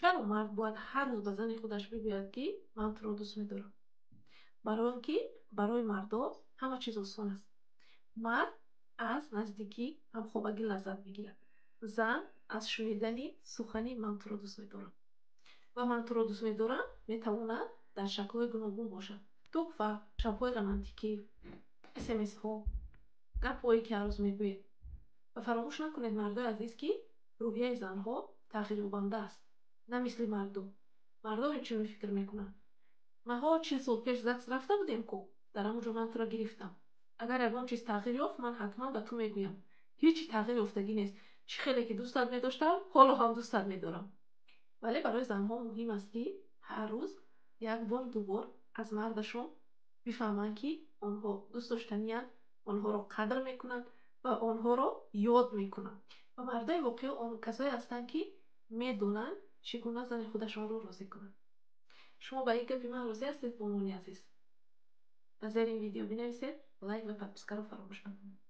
Чаро мард бояд ҳар рӯз ба зани худаш бигӯяд, ки ман туро дӯст медорам? Барои он ки барои мардо ҳама чиз осон аст. Мард аз наздикӣ, ҳамхобагӣ лаззат мегирад. Зан аз шунидани сухани «ман туро дӯст медорам». Ва «ман туро дӯст медорам» метавонад дар шаклҳои гуногун бошад: туҳфа, шабҳои романтикӣ, смсҳо, гапҳое, ки ҳар рӯз мегӯед. Ва фаромӯш накунед, мардои азиз, ки рӯҳияи занҳо тағйирёбанда аст, на мисли мардум. Мардон инчунин фикр мекунанд: «Маҳо 40 сол пеш ЗАГС рафта будем ку, дар ҳамон ҷо ман туро гирифтам. Агар ягон чиз тағйир ёфт, ман ҳатман ба ту мегӯям. Ҳеҷ тағйир ёфтагӣ нест. Чӣ хеле ки дӯстат медоштам, ҳоло ҳам дӯстат медорам». Вале барои занҳо муҳим аст, ки ҳар рӯз як бор, ду бор аз мардашон бифаҳманд, ки онҳо дӯст доштаниянд, онҳоро қадр мекунанд ва онҳоро ёд мекунанд. Ва мардои воқеӣ он касое ҳастанд, ки медонанд, чӣ гуна зани худашонро розӣ кунанд. Шумо ба ин гапи ман розӣ ҳастед, бонуони азиз? Ба зери ин видео бинависед, лайк ва подпискаро фаромӯш накунед.